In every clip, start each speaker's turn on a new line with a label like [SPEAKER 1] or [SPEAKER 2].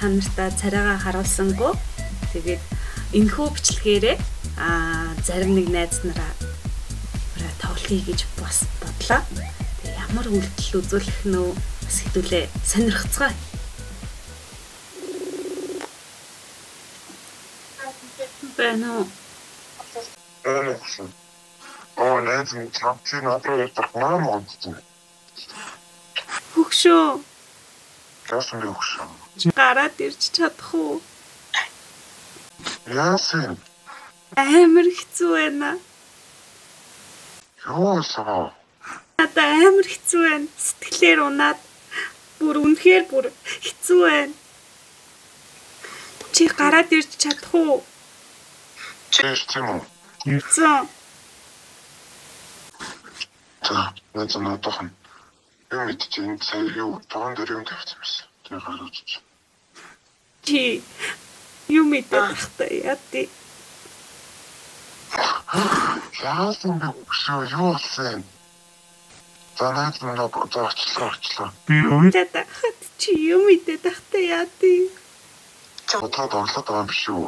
[SPEAKER 1] Та нартаа царайгаа харуулсангүй. Тэгээд энэхүү бичлэгээрээ зарим нэг найз нараа тоглоё гэж бас бодлоо. Тэгээ ямар үйлдэл үзүүлэх нь вэ? Бас хэдүүлээ сонирхцгаая. Байна уу?
[SPEAKER 2] Байна уу? Оо, найз минь чамчи надруу ярьдаг маань онцсон.
[SPEAKER 1] Хөгшөө.
[SPEAKER 2] Яасан бэ хөгшөө?
[SPEAKER 1] Гараад ирж чадах уу?
[SPEAKER 2] Яасан?
[SPEAKER 1] Амар хэцүү байна.
[SPEAKER 2] Юу болсон?
[SPEAKER 1] Надад амар хэцүү байна. Сэтгэлээр унаад бүр үнэхээр бүр хэцүү байна. Чи гараад ирж чадах уу?
[SPEAKER 2] Чи ирсэн үү?
[SPEAKER 1] Ирсэн.
[SPEAKER 2] За, найз надад юм мэдчих энэ сая юу тоон дээр юм тавьсан байсан. Тэгээ гараад ич.
[SPEAKER 1] Чи юм мэдээд тахта яа тий.
[SPEAKER 2] Яасан бэ хөшөө юу болсон юм? За найз минь за очлоо.
[SPEAKER 3] Би
[SPEAKER 1] өөдөө тахад чи юм мэдээд тахта яа тий.
[SPEAKER 2] Бодлоод орлоод байгаа юм биш үү?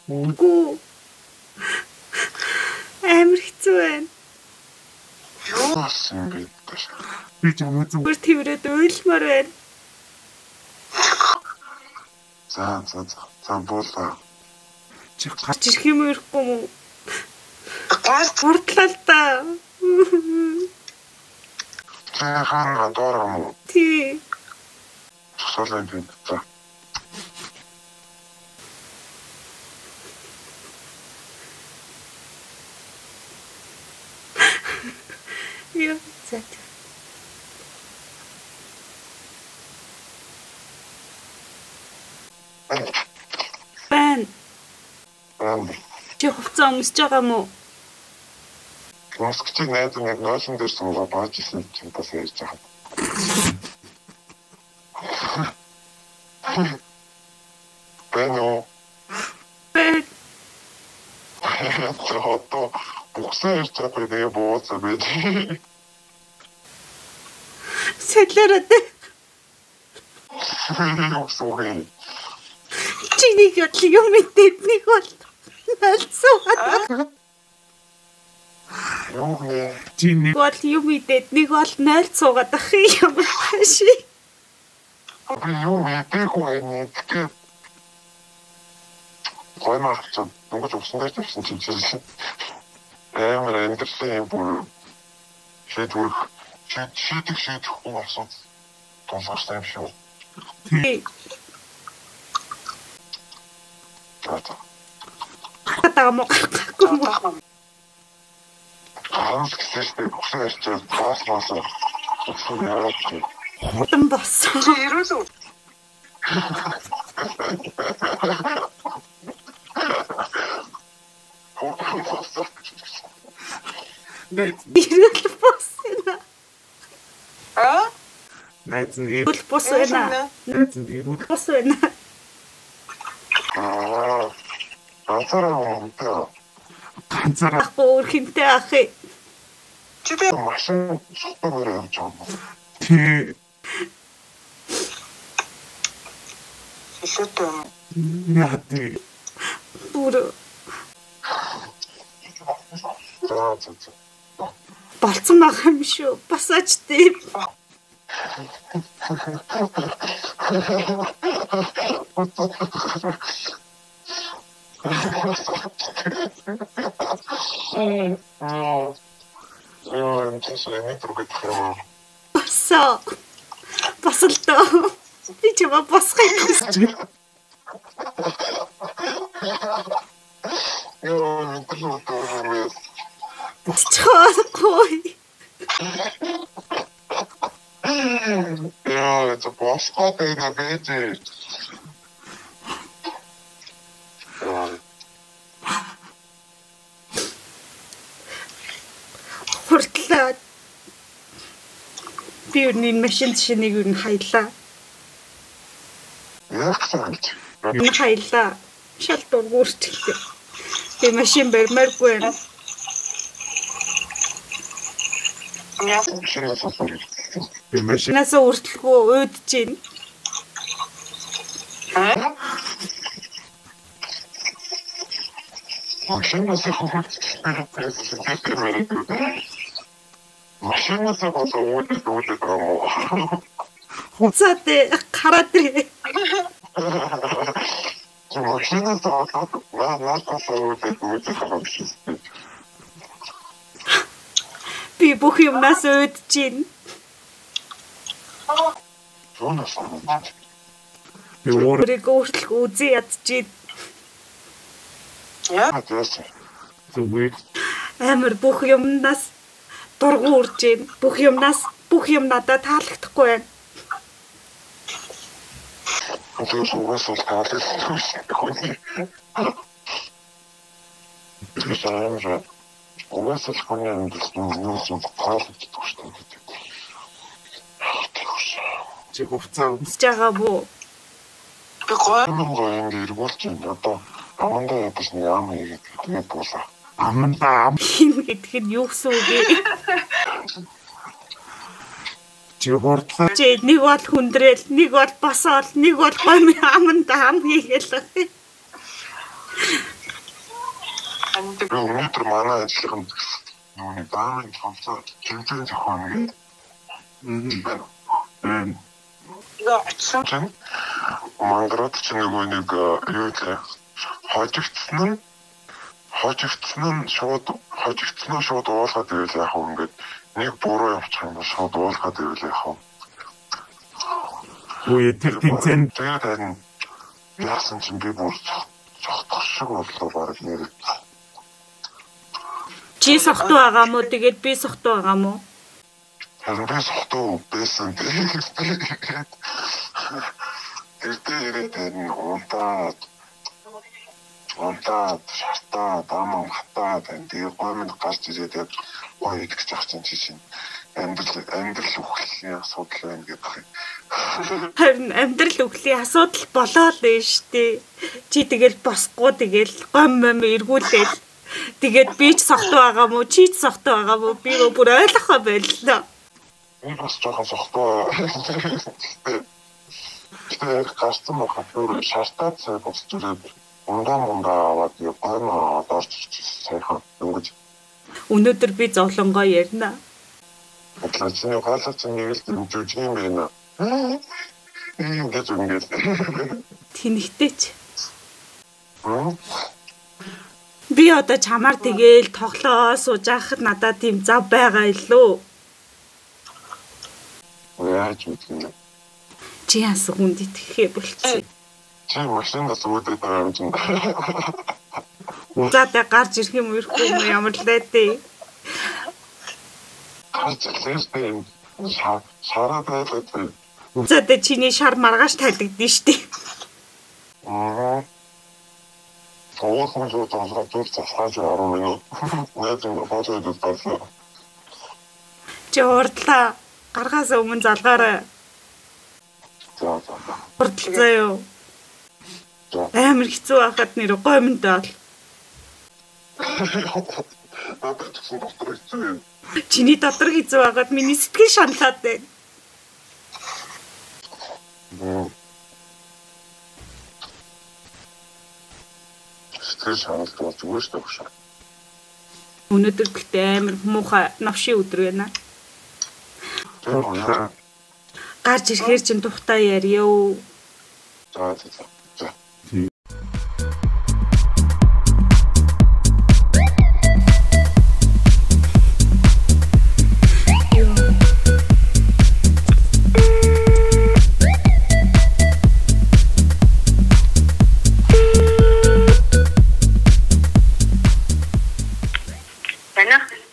[SPEAKER 1] Үгүй. Амар хэцүү байна.
[SPEAKER 2] Юу болсон бэ?
[SPEAKER 3] Би чамайг
[SPEAKER 1] зүгээр тэрвэрэд уйлмаар байна.
[SPEAKER 2] За за за. За буулаа.
[SPEAKER 3] Чи гарч
[SPEAKER 1] ирэх юм ирэхгүй юм уу? Гурдлаа л да.
[SPEAKER 2] Чи хаана доор юм уу?
[SPEAKER 1] Тий.
[SPEAKER 2] Цусаалаа юм. За.
[SPEAKER 1] Яа, за. Бэн. Чи хувцас өмсөж байгаа юм уу?
[SPEAKER 2] Өмсгчийг найз минь нойлон дээр суугаад бааж исэн чинь бас ярьж байгаа. Бэн уу?
[SPEAKER 1] Бэн.
[SPEAKER 2] Одоо бухсан ярьж байгаа тэгээ бууцаа бэ.
[SPEAKER 1] Сэлэрээ.
[SPEAKER 2] Юу?
[SPEAKER 1] Чи нэг юм мэдээд нэг бол 0 суугаад.
[SPEAKER 2] Юу нэ?
[SPEAKER 3] Чи нэг
[SPEAKER 1] бол юм мэдээд нэг бол 0 суугаад ах юм шиг.
[SPEAKER 2] Би юу мэдээгүй юм тэгэхээр гоймар ч дөнгөж усан дээр тавьсан чинь амар амьдралын юм бүр шийдвэр шийдэхгүй асуудал тулгарсан юм шиг.
[SPEAKER 1] Тий.
[SPEAKER 2] За.
[SPEAKER 1] Маа.
[SPEAKER 2] Хаанч гэсэн чинь өгсөн ярьж бас өгсөн яриад.
[SPEAKER 1] Хурдан болсон.
[SPEAKER 4] Чи ирүүл үү?
[SPEAKER 2] Хурдан болсон.
[SPEAKER 1] Ирүүл болсон.
[SPEAKER 4] Аа?
[SPEAKER 3] Найз нь
[SPEAKER 1] ирүүл бус байна.
[SPEAKER 3] Найз нь ирүүл
[SPEAKER 1] бус байна.
[SPEAKER 2] Аа. Ганцаараа юм даа.
[SPEAKER 3] Ганцаараа.
[SPEAKER 1] Ахгүй өөр хинтэй ах юм.
[SPEAKER 4] Чи би
[SPEAKER 2] машин шатаар явж байгаа юм.
[SPEAKER 3] Тий.
[SPEAKER 4] Илүүтэй юм.
[SPEAKER 3] Яа тий.
[SPEAKER 1] Бүр
[SPEAKER 2] За за за.
[SPEAKER 1] Болцсон байх юм шүү. Басаач тий.
[SPEAKER 2] Яа, энэ чинь гэдэг юм.
[SPEAKER 1] Басаа. Басал доо. Би чамаа босхыг хүсэж.
[SPEAKER 2] Яа, энэ чинь
[SPEAKER 1] Босчихгүй.
[SPEAKER 2] Яа, это босхоо гэдэг байж.
[SPEAKER 1] Хурдлаа. Би ер нь энэ машин шинийг ер нь хаялаа.
[SPEAKER 2] Яасан гэж.
[SPEAKER 1] Энэ хаялаа. Шал дургу өөрчлөлтөө. Би машин барьмааргүй байна.
[SPEAKER 3] Би машин
[SPEAKER 1] Насаа өртлөхөө уудж гин.
[SPEAKER 2] Машинаас Машинаас болоо үүдээ байгаа юм уу?
[SPEAKER 1] За тэ гараад ирээ.
[SPEAKER 2] Машинаас болоод наадаас үүдээ байгаа юм шиг.
[SPEAKER 1] Би бүх юмнаас үүдэж байна.
[SPEAKER 2] Юунаас үүдэж?
[SPEAKER 3] Би өөр
[SPEAKER 1] Өөрийгөө хүртэл үзэн ядж байна.
[SPEAKER 4] Яа.
[SPEAKER 3] зүгээр
[SPEAKER 1] Амар бүх юмнаас дургу үрж байна. Бүх юмнаас бүх юм надад таалагдахгүй байна.
[SPEAKER 2] Тэр угаасаа таалагдсан хүний. Тэр амар угаасаа хүний амьдрал нь юу юм таалагддаг шүү дээ.
[SPEAKER 3] Чи хувцаа
[SPEAKER 1] Өмсөж байгаа бүү.
[SPEAKER 4] Би гоё.
[SPEAKER 2] Юм гоё ингэ эргүүлж байна. Одоо амандаа ядаж нэг ам хийгээд тэгээд буулаа.
[SPEAKER 3] амандаа ам
[SPEAKER 1] Хин гэдэг нь юу гэсэн үг вэ?
[SPEAKER 3] чи хурдлаа
[SPEAKER 1] Чи нэг бол хүндрэл, нэг бол босоол, нэг бол гомь аманд ам хийгээл.
[SPEAKER 4] Амд
[SPEAKER 2] Би өнөөдөр манай ажлын нүуний даамын томцоо тэмцээн зохион гэдэг.
[SPEAKER 3] Эм
[SPEAKER 4] ингээ очсон.
[SPEAKER 2] Чин мангараад чи нөгөө нэг юу гэх хожигдсан нь шууд хожигдсан нь шууд уулгаад ивэл яах вэ ингээд нэг буруу явчих юм бол шууд уулгаад ивэл яах вэ?
[SPEAKER 3] үе тэр тэмцээн
[SPEAKER 2] Тэгээд харин яасан чинь би бүр цогтох шиг боллоо баг нэр.
[SPEAKER 1] Чи сохтуу байгаа мó? Тэгээд би сохтуу байгаа мó?
[SPEAKER 2] Харин би сохтуу байсан. Тэр дээр харин унтаад шартаад аман хатаад тэгээ гомд гарч ирээд яг гоё идэх гэж чинь чи чинь амьдрал үхлийн асуудал байна гэдэг юм.
[SPEAKER 1] Харин амьдрал үхлийн асуудал болоо л энэ штэ. Чи тэгэл босхгүй тэгэл гом мом эргүүлээл. Тэгээд би ч сохтуу байгаа мó? Чи ч сохтуу байгаа мó? Би бүр ойлгохоо боллоо.
[SPEAKER 2] Би бас жоохон сохтуу. Тэгээд гарсан байхад бүр шартаад сая босч ирээд ундаа аваад яг гом аваад орж ирчихсэн сайхан дөнгөж.
[SPEAKER 1] Өнөөдөр би зовлонгоо ярина.
[SPEAKER 2] Бодлоо чиний хоолой чинь нэг л дэмжиж юм байна. Ингэж ингэж.
[SPEAKER 1] Тэнэгтэй ч. Би одоо чамаар тэгээл тоглоо сууж байхад надад тийм зав байгаа илүү.
[SPEAKER 2] Яаж мэдгэн юм?
[SPEAKER 1] Чи яасан хүнд итгэхээ болчихсон.
[SPEAKER 2] Чи машинаас үүдээд байгаа юм чинь.
[SPEAKER 1] За тэ гарч ирэх юм ирэхгүй юм ямар л дээ.
[SPEAKER 2] Гарч ирлээ юм. Шараад байлаа.
[SPEAKER 1] За тэ чиний шар маргааш тайлагдана штэ.
[SPEAKER 2] Аа. Тоогоос шууд толгой зүр засааж 10 минут. Найз нь хоолой идэж болсон.
[SPEAKER 1] Чи урдлаа. Гаргаас өмнө залгаарай.
[SPEAKER 2] За за.
[SPEAKER 1] Урдл заяа. Амар хэцүү байхад нэр гомд бол.
[SPEAKER 2] Надад ч гэсэн дотор хэцүү юм.
[SPEAKER 1] Чиний дотор хэцүү байхад миний сэтгэл шаналаад байна.
[SPEAKER 2] Сэтгэл шаналдаг бол зүгээр шүү дээ.
[SPEAKER 1] Өнөөдөр гэхдээ амар муухай новшийн өдөр байна. Гарч ирэхээр чинь тухтай ярьё.
[SPEAKER 2] За за за.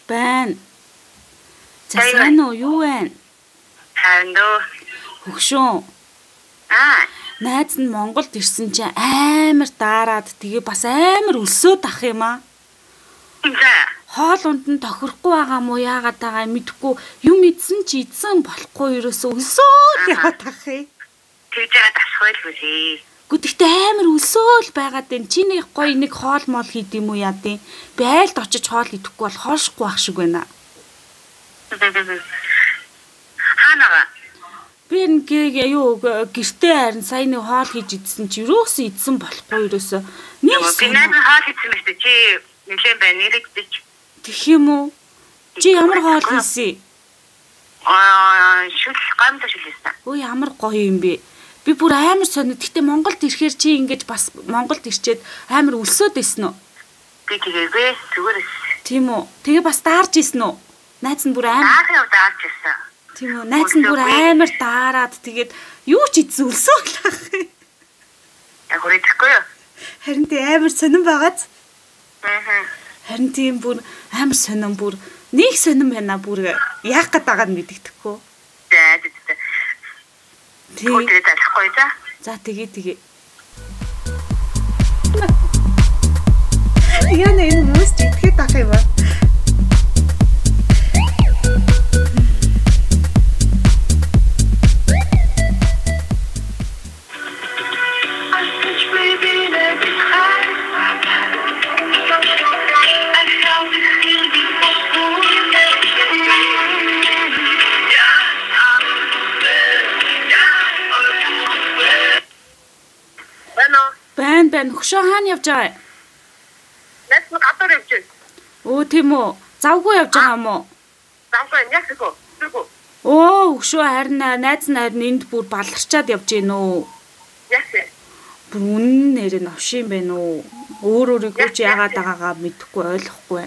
[SPEAKER 1] Байна. За сайн уу юу вэ?
[SPEAKER 5] Харин дөө.
[SPEAKER 1] Хөгшөөн.
[SPEAKER 5] Аа.
[SPEAKER 1] Найз нь Монголд ирсэн чинь амар daarад тэгээ бас амар өлсөөд ах юм аа.
[SPEAKER 5] За.
[SPEAKER 1] Хоол унд нь тохирохгүй байгаа мó яагаад байгаа юм мэдэхгүй юм идсэн ч идсэн болохгүй ерөөсөө өлсөөл яваад ах юм.
[SPEAKER 5] Тэгж яагаад асах байлгүй лээ.
[SPEAKER 1] Гэхдээ амар өлсөөл байгаад байна. Чи нэг гоё нэг хоол мол хийд юм уу яа дий? Би айлд очиж хоол идэхгүй бол хоошгүй байх шиг байна.
[SPEAKER 5] Хаана га?
[SPEAKER 1] Би нэг юу гэртээ харин сая нэг хоол хийж идсэн чи юусэн идсэн болохгүй юусэн.
[SPEAKER 5] Нэг би найз хоол хийсэн мэт чи нэлээд байна нэрэгдэж.
[SPEAKER 1] Тэгэх юм уу? Чи ямар хоол хийсэн?
[SPEAKER 5] Аа, шүл гамтай шүл хийсэн.
[SPEAKER 1] Өө ямар гоё юм бэ? Би бүр амар сонио. Гэхдээ Монголд ирэхээр чи ингэж бас Монголд ирчээд амар өлсөөд исэн үү?
[SPEAKER 5] Би тэгээгүй зүгээр.
[SPEAKER 1] Тийм үү? Тэгээ бас даарж исэн үү? Найз нь бүр амар.
[SPEAKER 5] Даах даарж исэн.
[SPEAKER 1] Тийм үү? Найз нь бүр амар даарад тэгээд юу ч идсэн өлсөө л ах.
[SPEAKER 5] Яг хүрээхгүй юу?
[SPEAKER 1] Харин тий амар сонирн байгааз.
[SPEAKER 5] Аа.
[SPEAKER 1] Харин тийм бүр амар сонирн бүр нэг сонирн байна бүр яах гээд байгааг нь мэддэхгүй.
[SPEAKER 5] За за.
[SPEAKER 1] Тийм.
[SPEAKER 5] Тэгээд залахгүй за.
[SPEAKER 1] За тэгээ тэгээ. Яна энэ хүмүүс ч итгэхэд ах юм аа. Байн хөшөө хаана явж байгаа юм?
[SPEAKER 4] Найз нь гадуур явж байна.
[SPEAKER 1] Өө тийм үү? Завгүй явж байгаа юм уу?
[SPEAKER 4] Завгүй яг хэвгүй. Зүгүү.
[SPEAKER 1] Өө хөшөө харин найз нь харин энд бүр баларчаад явж гин үү?
[SPEAKER 4] Яг вэ.
[SPEAKER 1] Бүр үнэн нэрээ новш юм байна уу? Өөр өөрийгөө ч яагаад байгаагаа мэдэхгүй ойлгохгүй.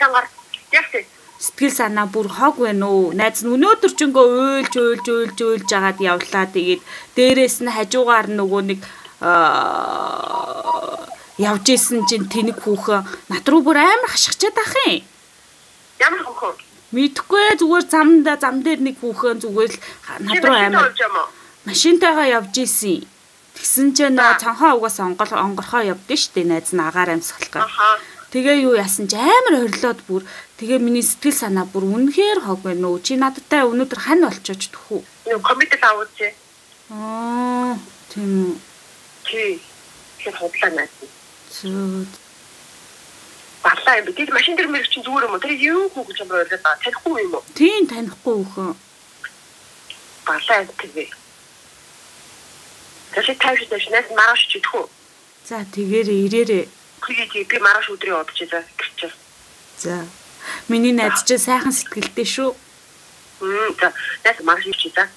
[SPEAKER 4] Чангаар. Яг вэ.
[SPEAKER 1] Сэтгэл санаа бүр хог байна уу? Найз нь өнөөдөр ч ингээ уйлж уйлж уйлж уйлж агаад явлаа. Тэгээд дээрээс нь хажуугаар нөгөө нэг явж исэн чинь тэнэг хүүхэн над руу бүр амар хашгичаад ах юм.
[SPEAKER 4] Ямар хүүхэн?
[SPEAKER 1] Мэдхгүй зүгээр замда зам дээр нэг хүүхэн зүгээр л над руу амар машинтайгаа явж исэн. Тэгсэн чинь нөө цонхоо угаас онгорхоо явдсан шүү дээ найз нь агаар амьсгалах. Тэгээ юу яасан чи амар орилоод бүр тэгээ миний сэтгэл санаа бүр үнэхээр хог байна уу? Чи надтай өнөөдөр хань болчооч төхүү.
[SPEAKER 4] Нэг компьютер аваад чи.
[SPEAKER 1] Аа тийм үү.
[SPEAKER 4] Тий. Тэгэхээр худлаа найз.
[SPEAKER 1] Зөө.
[SPEAKER 4] Баллаа юм би. Тэр машин дээр мэрэг чинь зүгээр юм уу? Тэр юу хүү гэж амар ойлоод байгаа. Танихгүй юм уу?
[SPEAKER 1] Тийм танихгүй хүүхэн.
[SPEAKER 4] Баллаа юм тэгээ. Тэгэхээр тайвш тайвш найз маргааш ч идэх үү?
[SPEAKER 1] За тэгээрээ ирээрээ.
[SPEAKER 4] Тэгээ би маргааш өдрийн удаж за гэрчээ.
[SPEAKER 1] За. Миний найз чинь сайхан сэтгэлтэй шүү.
[SPEAKER 4] За найз маргааш ирчих за.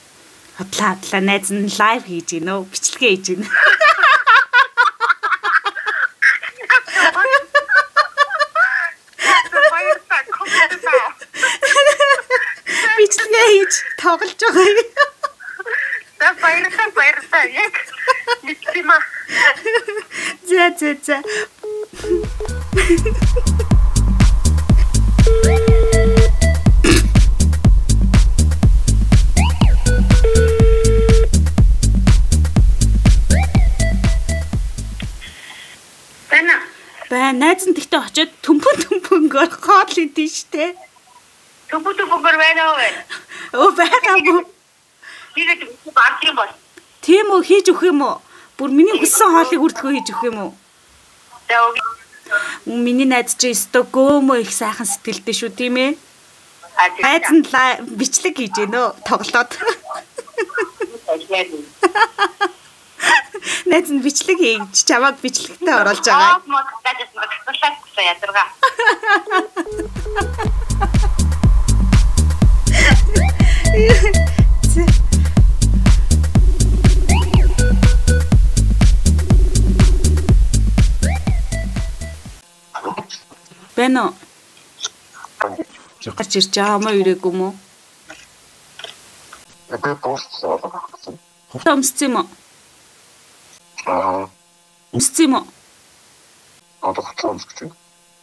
[SPEAKER 1] Хотлаа хотлаа найз нь лайв хийж гинөө, бичлэгээ хийж гинэ. Бичлэгээ хийж тоглож байгаа юм.
[SPEAKER 4] За баярлалаа баярлалаа. Яг мэдсэн юм аа.
[SPEAKER 1] За за за.
[SPEAKER 5] Байна.
[SPEAKER 1] Бай найз нь тэгтээ очиод төмпөн төмпөнгөөр хоол идэн штэ.
[SPEAKER 5] Төмпөн төмпөнгөөр байна уу вэ?
[SPEAKER 1] Өө байгаа мó.
[SPEAKER 5] Хийгээд бард юм бол.
[SPEAKER 1] Тийм үү хийж өгөх юм уу? Бүр миний хүссэн хоолыг үрдгөө хийж өгөх юм уу?
[SPEAKER 5] За үгүй.
[SPEAKER 1] Миний найз чи өстө гөөмөө их сайхан сэтгэлтэй шүү тийм ээ. Найз нь бичлэг хийж гэнэ тоглоод. Найз нь бичлэг хийж чамайг бичлэгтээ оруулж байгаа.
[SPEAKER 5] Ядаргаа.
[SPEAKER 1] Байна уу? Гарч ирж байгаа юм уу ирээгүй юм уу?
[SPEAKER 2] Би дууссан.
[SPEAKER 1] Хувцас өмссөн юм уу?
[SPEAKER 2] Аа.
[SPEAKER 1] Өмссөн юм уу?
[SPEAKER 2] Одоо гутлаа өмсөх чинь.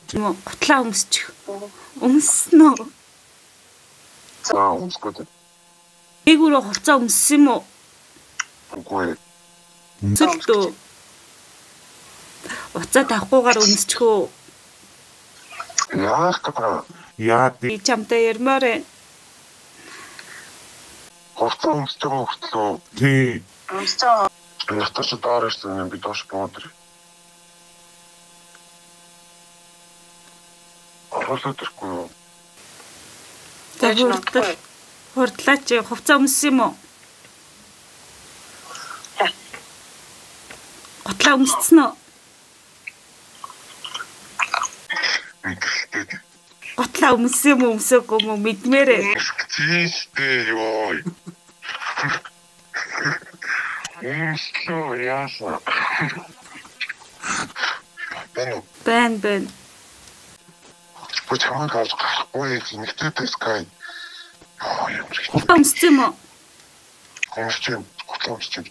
[SPEAKER 1] Тийм үү? Гутлаа өмсчих. Өмссөн үү?
[SPEAKER 2] За өмсөхгүй.
[SPEAKER 1] Дээгүүрээ хувцас өмссөн юм уу?
[SPEAKER 2] Үгүй.
[SPEAKER 1] Өмсөлтөө. Уцаа тавихгүйгээр өмсчих үү?
[SPEAKER 2] Яах гэдэг.
[SPEAKER 3] Яа
[SPEAKER 1] Би чамтай ярмаар байна.
[SPEAKER 2] Хувцас өмсөж байгаа хүртлөө.
[SPEAKER 3] тий.
[SPEAKER 4] Өмсөж байгаа.
[SPEAKER 2] Наташ доор ирсэн юм би доош бууд ир. Оруулаад ирэхгүй юу?
[SPEAKER 1] За хурдтал. Хурдлаа чи хувцас өмссөн юм уу?
[SPEAKER 4] За.
[SPEAKER 1] Гутлаа өмссөн үү?
[SPEAKER 2] Мэдэрхтэй.
[SPEAKER 1] Гутлаа өмссөн юм уу өмсөөгүй юм уу мэдмээрээ.
[SPEAKER 2] Тийштэй ёо. Өмслөө яасан. Байна уу?
[SPEAKER 1] Бэн бэн.
[SPEAKER 2] Би чамайг авч гарахгүй зинхтэй скай. Йоо ямар их
[SPEAKER 1] Гутлаа өмссөн юм уу?
[SPEAKER 2] өмсч юм. Гутлаа өмсч юм.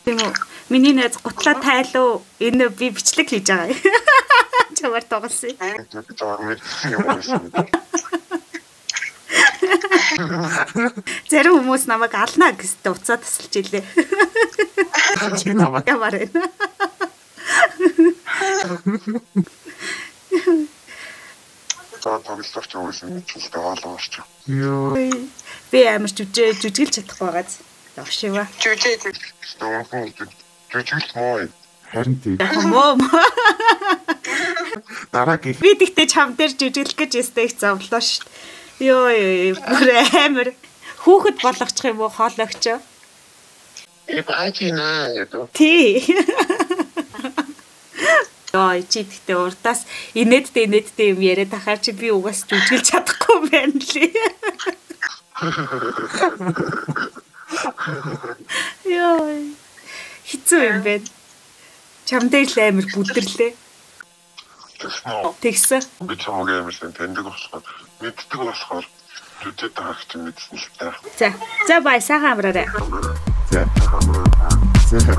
[SPEAKER 1] Тийм үү? Миний найз гутлаа тайлуу. Энэ би бичлэг хийж байгаа. Чамаар тоглосон.
[SPEAKER 2] Би чамайг мэдсэн юм байсан.
[SPEAKER 1] Зарим хүмүүс намайг алнаа гэстэй уцаа тасалж илээ.
[SPEAKER 3] Чи намайг
[SPEAKER 1] Ямар байна?
[SPEAKER 2] За тоглолтч өгсөн мэт л ойлгооч.
[SPEAKER 3] ёо.
[SPEAKER 1] Би амар жүжиглж чадахгүй байгааз. Овшива.
[SPEAKER 4] Жүжээ.
[SPEAKER 2] Жүжиглж моо.
[SPEAKER 3] Харин тийм.
[SPEAKER 1] Мөө мөө.
[SPEAKER 3] Дараагийн
[SPEAKER 1] Би тэгтээ чам дээр жүжиглэх гэж өстэй их зовлоо шүү дээ. Йоо ёо бүр амар хүүхэд болгочих юм уу хоолойгч.
[SPEAKER 2] Э баажина гэдэг.
[SPEAKER 1] Тий. Йоо чи тэгтээ урдаас инээдтэй инээдтэй юм яриад ахаар чи би угаас жүжиглж чадахгүй байна лээ. Йоо. Хэцүү юм байна. Чам дээр л амар бүдэрлээ.
[SPEAKER 2] Тэгсэн үү?
[SPEAKER 1] Тэгсэн.
[SPEAKER 2] Би чамайг амар сайн таньдаг болохоор мэддэг болохоор жүжиг таах чи мэдсэн л та.
[SPEAKER 1] За. За бай сайхан амраарай.
[SPEAKER 3] За. За.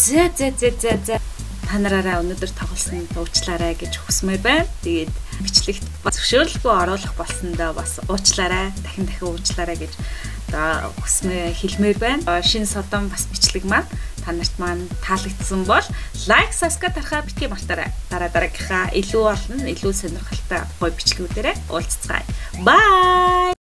[SPEAKER 1] За за за за за. Та нараараа өнөөдөр тоглосон уучлаарай гэж хүсмээр байна. Тэгээд бичлэгт бас зөвшөөрлгүй оруулах болсондоо бас уучлаарай, дахин дахин уучлаарай гэж одоо хүсмээр хэлмээр байна. Шинэ содон бас бичлэг маань та нарт маань таалагдсан бол лайк, subscribe дарахаа битгий мартаарай. Дараа дараагийнхаа илүү олон, илүү сонирхолтой гоё бичлэгүүдээрээ уулзцгаая. Bye.